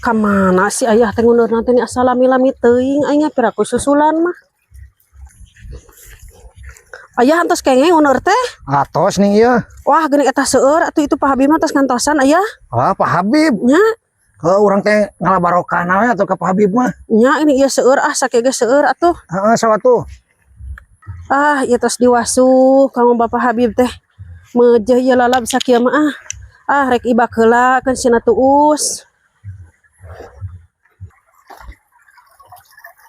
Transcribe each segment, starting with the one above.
Kamana si ayah teh ngundeurna teh ni asa lami-lami teuing aing piraku susulan mah. Ayah antos kengeng nguneur teh. Atos nih ieu. Wah, geuning eta seueur atuh itu Pak Habib mah tos ngantosan ayah. Ah, Pak Habib. Nya, Ke urang teh ngalabarokana we atuh ka Pak Habib mah. Nya ini ieu seueur ah sakieu ge seueur atuh. Heeh, sawatuh. Ah, ieu tos diwasuh kanggo Bapak Habib teh. Meujeuh ieu lalab sakieu mah ah. Ah, rek ibak heula keun sina tuus.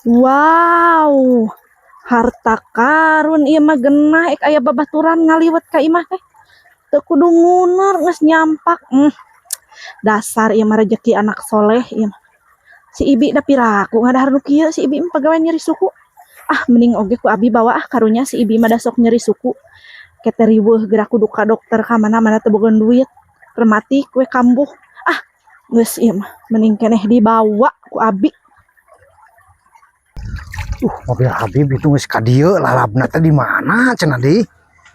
Wow, harta karun ieu mah genah ek aya babaturan ngaliwet ka imah teh. Teu kudu nguneur geus nyampak. Dasar ieu mah rejeki anak soleh ieu mah. Si Ibi da piraku ngadahar nu kieu, si Ibi mah pagawean nyeri suku. Ah, mending oge ku abi bawa ah, karunya si Ibi mah da sok nyeri suku. Kete riweuh geura kudu ka dokter ka mana-mana teu boga duit. Rematik we kambuh. Ah, geus ieu mah mending keneh dibawa ku abi. Mobil Habib itu geus ka dieu, lalabna teh di mana cenah di?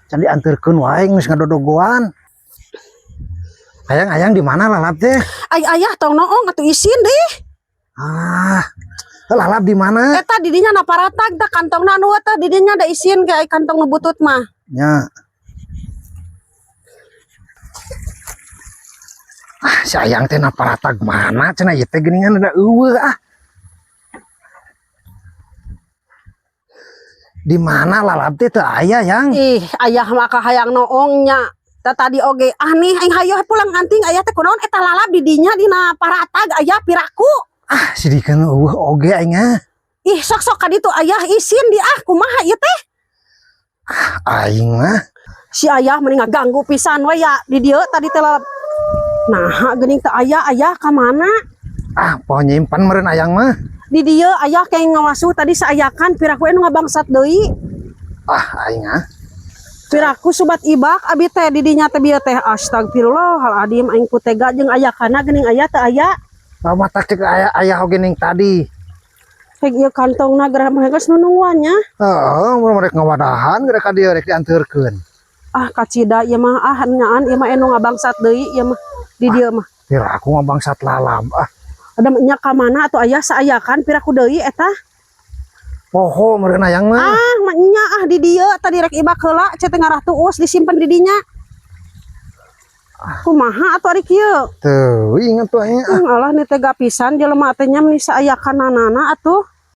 Can dianterkeun wae geus ngadodogoan. Ayang, ayang di mana lalab teh? Ay ayah tong noong atuh isin deh. Ah, lalab di mana? Eta di dinya na paratag tah kantongna anu tah di dinya da isin ge ai kantong nu butut mah. Nya. Ah, si ayang teh na paratag mana cenah ieu teh geuningan da eueuh ah. Di mana lalab teh teu aya yang? Ih, ayah mah kahayang noong nya. Tah tadi oge aneh aing hayoh pulang anting ayah teh kunaon eta lalab di dinya dina paratag ayah piraku. Ah, sidikeun eueuh oge aing ah. Ih, sok-sok ka ditu ayah isin di ah kumaha ieu teh? Ah, aing mah. Si ayah mending ngaganggu pisan we ya di dieu tadi teh lalab. Nah, geuning teh ayah, ayah ka mana? Ah, poho nyimpan meureun ayang mah. Di dieu ayah kayak ngawasuh tadi saayakan piraku anu ngabangsat deui. Ah, aing ah. Piraku sobat ibak abi teh di dinya teh bieu teh astagfirullahaladzim aing ku tega jeung ayakana geuning aya teu aya. Ah, mata cek aya ayah oge ning tadi. Heg ieu kantongna gerah mah geus nunungguan nya. Heeh, mun rek ngawadahan geura ka dieu rek dianteurkeun. Ah, kacida ieu mah ah nyaan ieu mah anu ngabangsat deui ieu mah di dieu mah. Piraku ngabangsat lalab ah. Ada nya ka mana atuh ayah saayakan piraku deui eta? Poho meureun ayang mah. Ah, mah nya ah di dieu tadi rek ibak heula ce teh ngarah tuus disimpen di dinya. Kumaha atuh ari kieu? Teu inget tuh aing ah. Alah ni tega pisan jelema teh nya meni saayakananana atuh.